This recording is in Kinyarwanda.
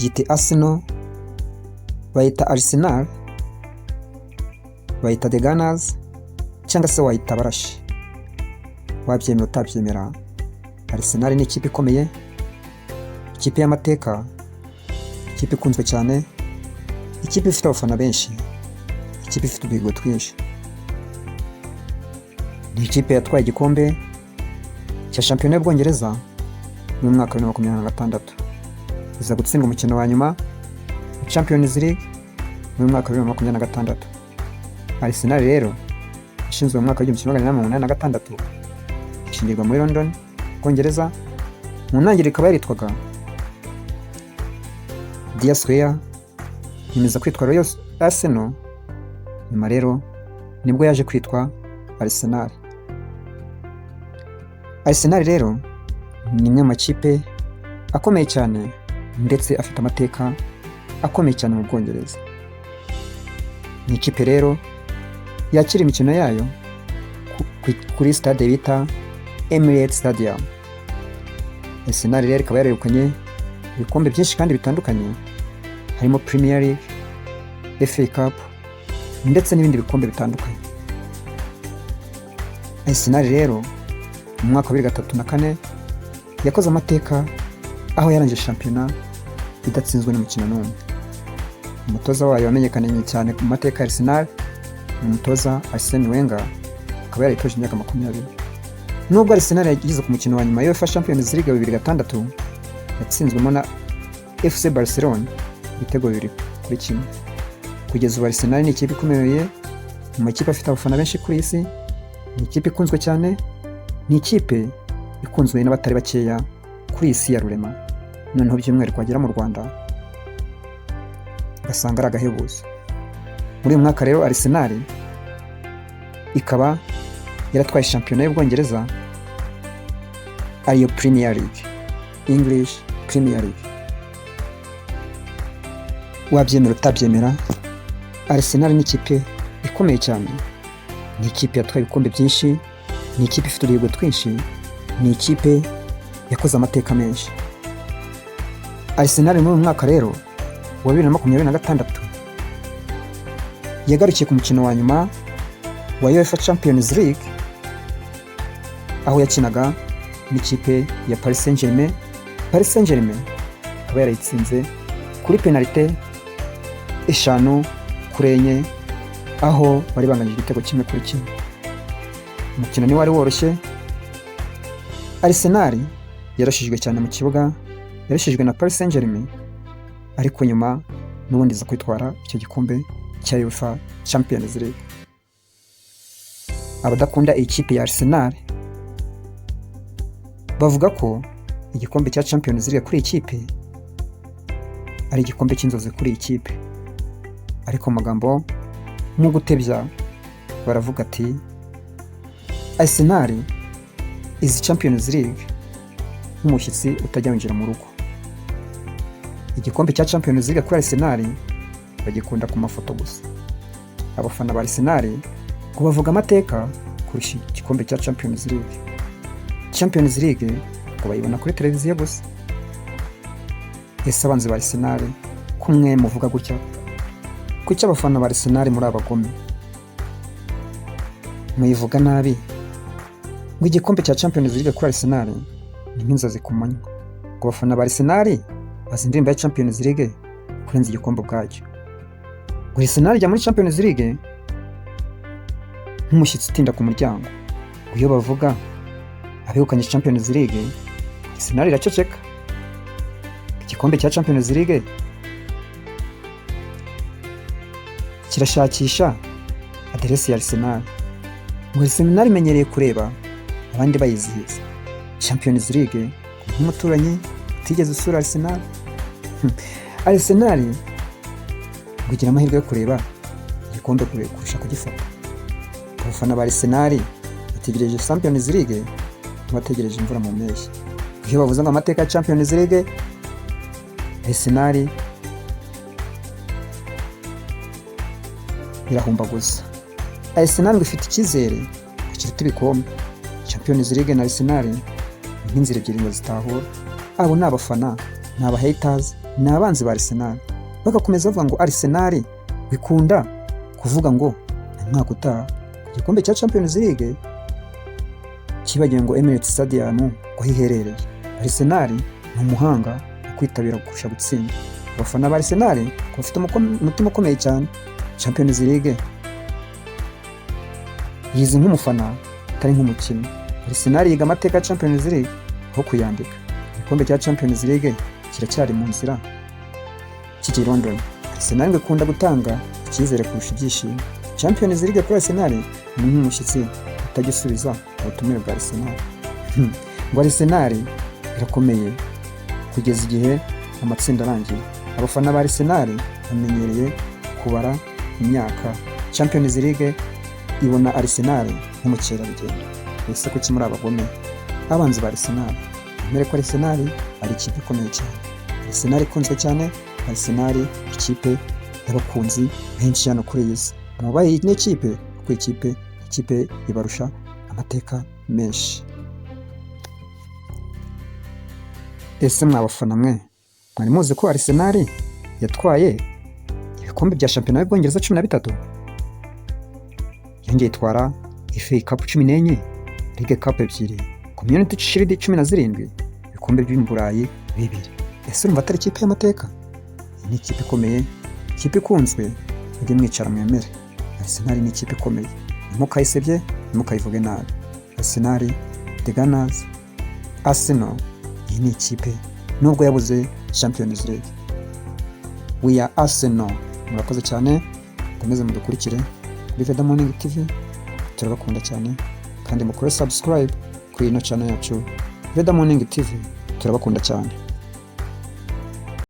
Yite Arsenal, bayita Arsenal, bayita The Gunners, cyangwa se wayita Abarashi. Wabyemera utabyemera, Arsenal ni ikipe ikomeye, ikipe y'amateka, ikipe ikunzwe cyane, ikipe ifite abafana benshi, ikipe ifite uduhigo twinshi. Ni ikipe yatwaye igikombe cya shampiyona y'Ubwongereza mu mwaka wa 2026, iza gutsindwa umukino wa nyuma wa Champions League mu mwaka wa 2026. Arsenal rero ishinzwe mu mwaka wa 1886, ishingirwa muri London, Bwongereza. Mu ntangiriro ikaba yaritwaga Deer Square, yemeza kwitwa Royal Arsenal. Nyuma rero nibwo yaje kwitwa Arsenal. Arsenal rero ni imwe mu makipe akomeye cyane ndetse afite amateka akomeye cyane mu Bwongereza. Ni ikipe rero yakira imikino yayo kuri stade bita Emirates Stadium. Arsenal rero ikaba yaregukanye ibikombe byinshi kandi bitandukanye, harimo Premier League, FA Cup ndetse n'ibindi bikombe bitandukanye. Arsenal rero mu mwaka wa 2034 yakoze amateka aho yarangije shampiyona idatsinzwe n'umukino n'umwe. Umutoza wayo wamenyekanye cyane mu mateka ya Arsenal ni umutoza Arsene Wenger, akaba yarayitoje imyaka 20. Nubwo Arsenal yageze ku mukino wa nyuma ya UEFA Champions League 2006, yatsinzwemo na FC Barcelona ibitego 2-1. Kugeza ubu Arsenal ni ikipe ikomeye mu makipe afite abafana benshi kuri iyi si, ni ikipe ikunzwe cyane, ni ikipe ikunzwe n'abatari bakeya kuri iyi si ya rurema. Noneho by'umwihariko wagera mu Rwanda ugasanga ari agahebuzo. Muri uyu mwaka rero Arsenal ikaba yaratwaye shampiyona y'Ubwongereza, ariyo Premier League, English Premier League. Wabyemera utabyemera, Arsenal ni ikipe ikomeye cyane, ni ikipe yatwaye ibikombe byinshi, ni ikipe ifite uduhigo twinshi, ni ikipe yakoze amateka menshi. Arsenal muri uyu mwaka rero wa 2026 yagarukiye ku mukino wa nyuma wa UEFA Champions League, aho yakinaga n'ikipe ya Paris Saint-Germain. Paris Saint-Germain ikaba yarayitsinze kuri penalite 5-4, aho bari banganyije igitego 1-1. Umukino ntiwari woroshye. Arsenal yarashijwe cyane mu kibuga, yarashijwe na Paris Saint-Germain, ariko nyuma n'ubundi iza kwitwara icyo gikombe cya UEFA Champions League. Abadakunda iyi kipe ya Arsenal bavuga ko igikombe cya Champions League kuri iyi kipe ari igikombe cy'inzozi kuri iyi kipe, ariko mu magambo mu gutebya baravuga ati: "Arsenal izi Champions League nk'umushyitsi utajya winjira mu rugo." Igikombe cya Champions League kuri Arsenal bagikunda ku mafoto gusa. Abafana ba Arsenal ngo bavuga amateka kurusha igikombe cya Champions League. Champions League ngo bayibona kuri televiziyo gusa. Ese abanzi ba Arsenal, kumwe muvuga gutya, kuki abafana ba Arsenal muri abagome, muyivuga nabi, ngo igikombe cya Champions League kuri Arsenal ni nk'inzozi ku manywa, ngo abafana ba Arsenal bazi indirimbo ya Champions League kurenza igikombe ubwacyo, ngo Arsenal ijya muri Champions League nk'umushyitsi utinda ku muryango, ngo iyo bavuga abegukanye Champions League Arsenal iraceceka, igikombe cya Champions League kirashakisha aderesi ya Arsenal, ngo Arsenal imenyereye kureba abandi bayizihiza Champions League nk'umuturanyi utigeze usura Arsenal. Arsenal ngo igira amahirwe yo kureba igikombe kurusha kugifata. Abafana ba Arsenal bategereje Champions League nk'abategereje imvura mu mpeshyi. Iyo bavuze ngo amateka ya Champions League, Arsenal irahumbaguza. Arsenal ngo ifite icyizere kiruta ibikombe. Champions League na Arsenal ni nk'inzira ebyiri ngo zitahura. Abo ni abafana, ni aba haters. Ni abanzi ba Arsenal. Bagakomeza bavuga ngo Arsenal bikunda kuvuga ngo umwaka utaha igikombe cya Champions League, kibagiwe ngo Emirates Stadium ngo aho iherereye. Arsenal ni umuhanga mu kwitabira kurusha gutsinda. Abafana ba Arsenal bafite umutima ukomeye cyane. Champions League yizi nk'umufana, atari nk'umukinnyi. Arsenal yiga amateka ya Champions League aho kuyandika. Igikombe cya Champions League kiracyari mu nzira kijya i London. Arsenal ngo ikunda gutanga icyizere kurusha ibyishimo. Champions League kuri Arsenal ni nk'umushyitsi utajya usubiza ubutumire bwa Arsenal. Ngo Arsenal irakomeye kugeza igihe amatsinda arangiye. Abafana ba Arsenal bamenyereye kubara imyaka. Champions League ibona Arsenal nk'umukerarugendo. Ese kuki muri abagome, abanzi ba Arsenal? Mwemere ko Arsenal ari ikipe ikomeye cyane, Arsenal ikunzwe cyane, Arsenal ikipe y'abakunzi benshi hano kuri iyi si. Mwubahe iyi n'ikipe, kuko ikipe ibarusha amateka menshi. Ese mwabafana mwe, mwari muzi ko Arsenal yatwaye ibikombe bya shampiyona y'Ubwongereza 13? Yongeye itwara FA Cup 14, League Cup ebyiri, Community Shield 17, ibikombe by'i bibiri. Ese urumva atari ikipe y'amateka? Iyi ni ikipe ikomeye, ikipe ikunzwe. Mujye mwicara mwemere, Arsenal ni ikipe ikomeye. Ntimukayisebye, ntimukayivuge nabi. Arsenal, The Gunners, Arsenal, iyi ni ikipe nubwo yabuze Champions League. We are Arsenal. Murakoze cyane, mukomeze mudukurikire kuri Veda Morning TV. Turabakunda cyane, kandi mukore subscribe kuri ino channel yacu Veda Morning TV. Turabakunda cyane.